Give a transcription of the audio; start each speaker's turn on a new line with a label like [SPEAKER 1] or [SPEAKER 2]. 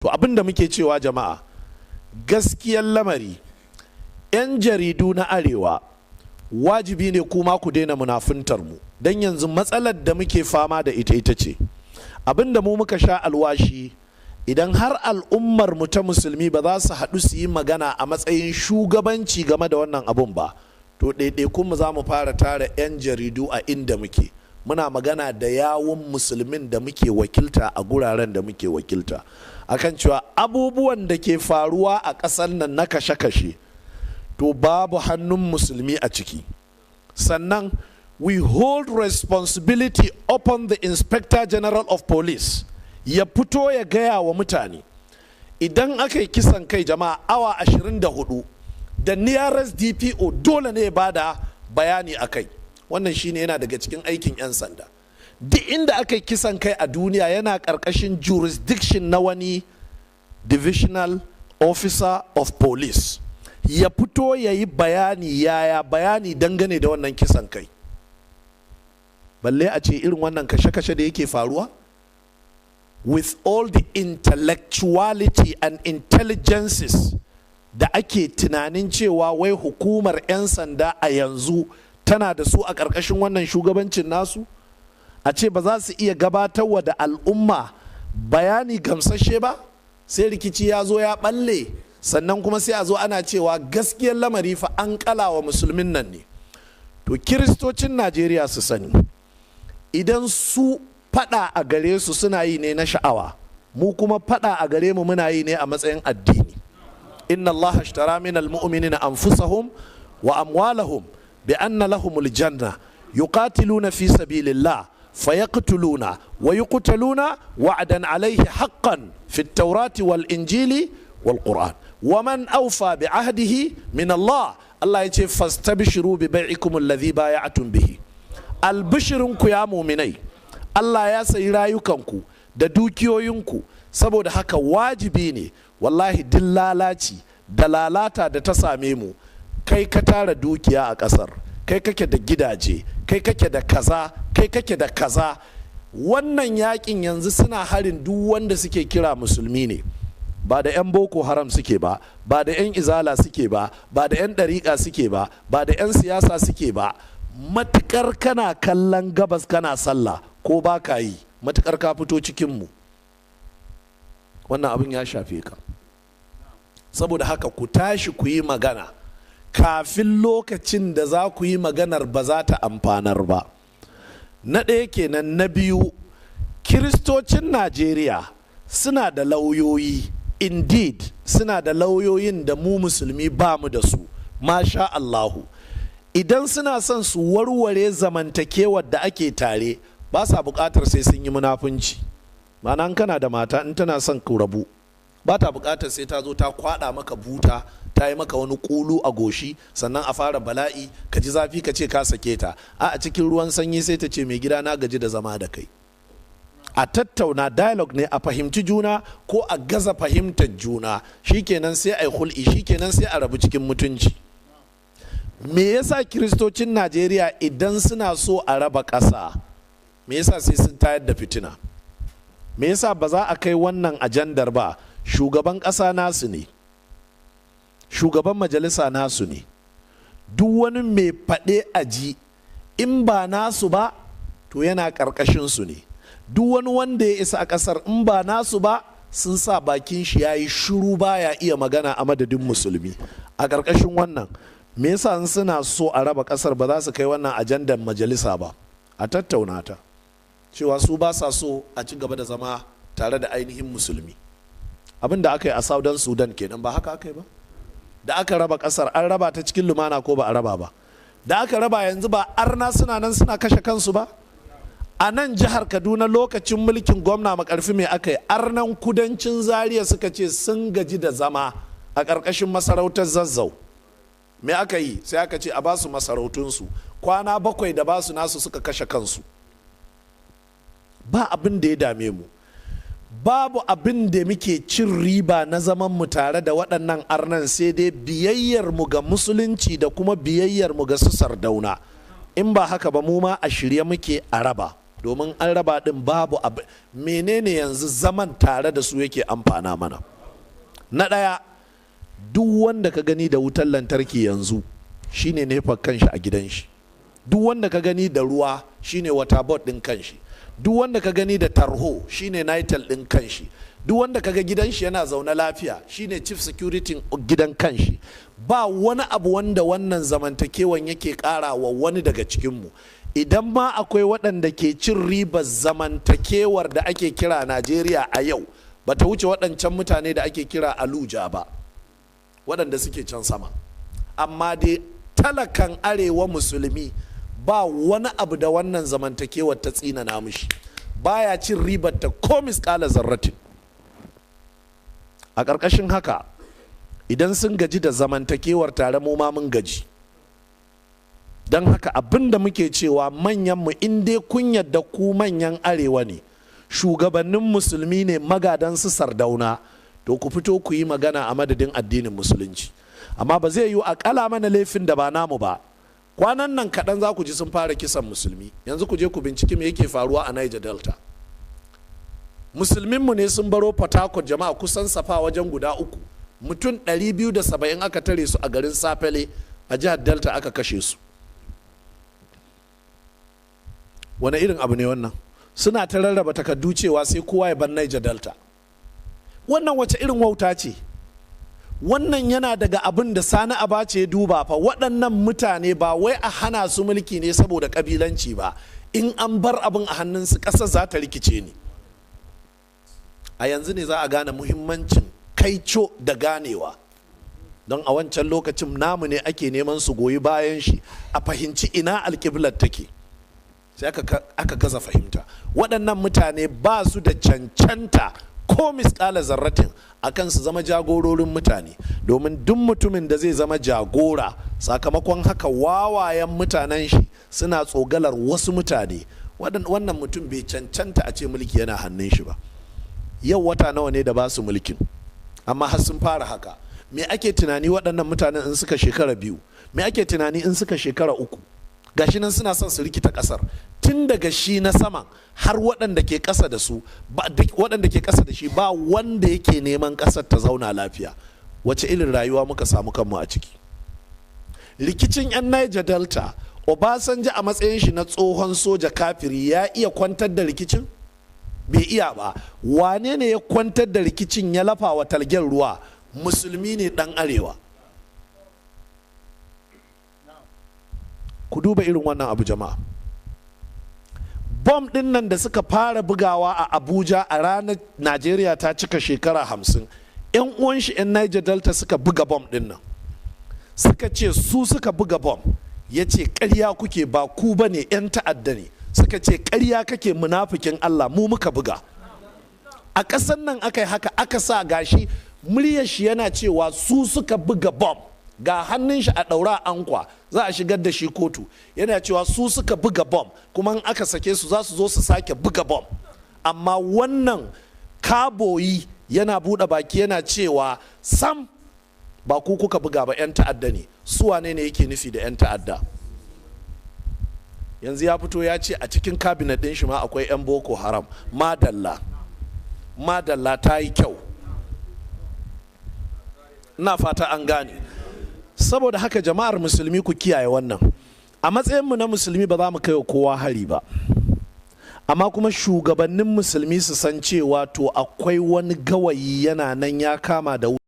[SPEAKER 1] To abin da muke cewa jama'a, gaskiyar lamari, 'yan jaridu na Arewa, wajibi ne kuma ku daina munafuntar mu. Don yanzu matsalar da muke fama da ita ita ce abin da mu muka sha alwashi: idan har al'ummar mu ta Musulmi ba za su haɗu su yi magana a matsayin shugabanci game da wannan abun ba, to ɗaiɗaikun mu za mu fara tara 'yan jaridu a inda muke, muna magana da yawun Musulmin da muke wakilta a guraren da muke wakilta, akan cewa abubuwan da ke faruwa a ƙasar nan na kashe-kashe, to babu hannun Musulmi a ciki. Sannan we hold responsibility upon the Inspector General of Police, ya fito ya gaya wa mutane, idan aka yi kisan kai, jama'a, awa 24 da nearest DPO dole ne ya bada bayani a kai. Wannan shine yana daga cikin aikin 'yan sanda. Duk inda aka yi kisan kai a duniya, yana ƙarƙashin jurisdiction na wani divisional officer of police. Ya fito ya yi bayani, yaya bayani dangane da wannan kisan kai, balle a ce irin wannan kashe-kashe da yake faruwa. With all the intellectuality and intelligences da ake tunanin cewa wai hukumar 'yan sanda a yanzu tana da su a ƙarƙashin wannan shugabancin nasu, a ce ba za su iya gabatarwa da al'umma bayani gamsashe ba, sai rikici ya zo ya balle, sannan kuma sai a zo ana cewa gaskiyar lamari fa an kala wa Musulmin nan ne. To Kiristocin Najeriya su sani, idan su fada a gare su suna yi ne na sha'awa, mu kuma fada a gare mu muna yi ne a matsayin addini. إن الله اشترى من المؤمنين أنفسهم وأموالهم بأن لهم الجنة يقاتلون في سبيل الله فيقتلون ويقتلون وعدا عليه حقا في التوراة والإنجيل والقرآن ومن أوفى بعهده من الله. Allah ya ce: فاستبشروا ببيعكم الذي بايعتم به. Albishirinku ya muminai, Allah ya sayi rayukanku da dukiyoyinku. Saboda haka wajibi ne, wallahi, duk lalaci da lalata da ta same mu, kai ka tara dukiya a ƙasar, kai kake da gidaje, kai kake da kaza, kai kake da kaza. Wannan yakin yanzu suna harin duk wanda suke kira Musulmi ne. Ba da 'yan Boko Haram suke ba, ba da 'yan Izala suke ba, ba da 'yan ɗariƙa suke ba, ba da 'yan siyasa suke ba. Matukar kana kallon gabas kana sallah ko ba ka yi, matukar ka fito cikinmu, wannan abin ya shafe ka. Saboda haka ku tashi ku yi magana kafin lokacin da za ku yi maganar ba za ta amfanar ba. Na ɗaya kenan. Na biyu, Kiristocin Najeriya suna da lauyoyi. Indeed, suna da lauyoyin da mu Musulmi ba mu da su, masha Allahu. Idan suna son su warware zamantakewar da ake tare, ba sa buƙatar sai sun yi munafunci. Ma'ana, kana da mata, in tana son ku rabu, ba ta buƙatar sai ta zo ta kwada maka buta, ta yi maka wani kulu a goshi, sannan a fara bala'i, ka ji zafi, ka ce ka sake ta. A cikin ruwan sanyi sai ta ce, "Mai gida, na gaji da zama da kai." A tattauna, dialogue ne, a fahimci juna ko a gaza fahimtar juna, shikenan sai a yi hul'i, shikenan sai a rabu cikin mutunci. Me yasa Kiristocin Najeriya, idan suna so a raba ƙasa, me yasa sai sun tayar da fitina? Me yasa ba za a kai wannan ajandar ba? Shugaban ƙasa nasu ne, shugaban majalisa nasu ne, duk wani mai faɗe a ji in ba nasu ba to yana ƙarƙashin su ne. Duk wani wanda ya isa a ƙasar in ba nasu ba, sun sa bakin shi ya yi shiru, baya iya magana a madadin Musulmi. A ƙarƙashin wannan, me yasa in suna so a raba ƙasar ba za su kai wannan ajandar majalisa ba, a tattauna ta, cewa su ba sa so a ci gaba da zama tare da ainihin Musulmi? Abin da aka yi a Southern Sudan kenan. Ba haka aka yi ba? Da aka raba kasar, an raba ta cikin lumana ko ba a raba ba? Da aka raba, yanzu ba arna suna nan suna kashe kansu ba? A nan jihar Kaduna, lokacin mulkin gwamna Makarfi, mai aka yi? Arnan kudancin Zaria suka ce sun gaji da zama a ƙarƙashin masarautar Zazzau. Me aka yi? Sai aka ce a basu masarautunsu. Kwana 7 da basu nasu, suka kashe kansu. Ba abin da ya dame mu, babu abin da muke cin riba na zaman mu tare da waɗannan arnan, sai dai biyayyar mu ga Musulunci da kuma biyayyar mu ga su Sardauna. In ba haka ba, mu ma a shirye muke a raba. Domin an raba din babu abu. Menene yanzu zaman tare da su yake amfana mana? Na ɗaya, duk wanda ka gani da wutar lantarki yanzu shine NEPA kanshi a gidan shi. Duk wanda ka gani da ruwa shine water board din kanshi. Duk wanda ka gani da tarho shine NITEL din kanshi. Duk wanda ka ga gidan shi yana zaune lafiya shine chief security gidan kanshi. Ba wani abu wanda wannan zamantakewan yake kara wa wani daga cikinmu. Idan ma akwai waɗanda ke cin ribar zamantakewar da ake kira Najeriya a yau, ba ta wuce waɗancan mutane da ake kira Aluja ba, waɗanda suke can sama. Amma dai talakan Arewa Musulmi, ba wani abu da wannan zamantakewar ta tsinana mishi. Baya cin ribar ta ko misƙala zarratin. A ƙarƙashin haka, idan sun gaji da zamantakewar tare, mu ma mun gaji. Don haka abin da muke cewa, manyanmu, in dai kun yadda ku manyan Arewa ne, shugabannin Musulmi ne, magadan su Sardauna, to ku fito ku yi magana a madadin addinin Musulunci. Amma ba zai yiwu a kala mana laifin da ba namu ba. Kwanan nan kaɗan za ku ji sun fara kisan Musulmi. Yanzu ku je ku binciki me yake faruwa a Niger Delta. Musulminmu ne sun baro Port Harcourt, jama'a, kusan safa wajen guda uku, mutum 270 aka tare su a garin Sapele a jihar Delta, aka kashe su. Wani irin abu ne wannan? Suna ta rarraba takardu cewa sai kowa ya bar Niger Delta. Wannan wace irin wauta ce wannan? Yana daga abin da Sani Abace ya duba fa. Waɗannan mutane ba wai a hana su mulki ne saboda ƙabilanci ba. In an bar abin a hannunsu, ƙasar za ta rikice ne. A yanzu ne za a gane muhimmancin kaico da ganewa, don a wancan lokacin namu ne ake neman su goyi bayan shi a fahimci ina alƙiblar take, sai aka gaza fahimta. Waɗannan mutane ba su da cancanta ko misƙala zarratin akan su zama jagororin mutane, domin duk mutumin da zai zama jagora, sakamakon haka wawayen mutanen shi suna tsogalar wasu mutane, wannan mutum bai cancanta a ce mulki yana hannun shi ba. Yau wata nawa ne da ba su mulkin, amma har sun fara haka. Me ake tunani waɗannan mutanen in suka shekara 2? Me ake tunani in suka shekara 3? Gashi nan suna son su rikita ƙasar, tun daga shi na saman har waɗanda ke ƙasa da su, waɗanda ke ƙasa da shi. Ba wanda yake neman ƙasar ta zauna lafiya. Wace irin rayuwa muka samu kanmu a ciki? Rikicin 'yan Niger Delta, Obasanjo a matsayin shi na tsohon soja kafiri ya iya kwantar da rikicin? Bai iya ba. Wane ne ya kwantar da rikicin, ya lafa wa talgen ruwa? Musulmi ne dan Arewa. Ku duba irin wannan abu, jama'a. Bom din nan da suka fara bugawa a Abuja a ranar Najeriya ta cika shekara 50, 'yan uwan shi 'yan Niger Delta suka buga bom din nan, suka ce su suka buga bom. Ya ce, "Karya kuke, ba ku ba ne, 'yan ta'adda ne." Suka ce, "Karya kake, munafikin Allah, mu muka buga." A ƙasan nan aka yi haka, aka sa gashi muryar shi yana cewa su suka buga bom, ga hannun shi a ɗaura ankwa za a shigar da shi kotu, yana cewa su suka buga bom, kuma in aka sake su za su zo su sake buga bom. Amma wannan kaboyi yana buɗe baki yana cewa sam, ba ku kuka buga ba, 'yan ta'adda ne. Su wane ne yake nufi da 'yan ta'adda? Yanzu ya fito ya ce a cikin cabinet ɗin shi ma akwai 'yan Boko Haram. Madalla, madalla, ta yi kyau. Ina fata an gane. Saboda haka, jama'ar Musulmi, ku kiyaye wannan. A matsayinmu na Musulmi, ba za mu kai wa kowa hari ba, amma kuma shugabannin Musulmi su san cewa to akwai wani gawayi yana nan ya kama da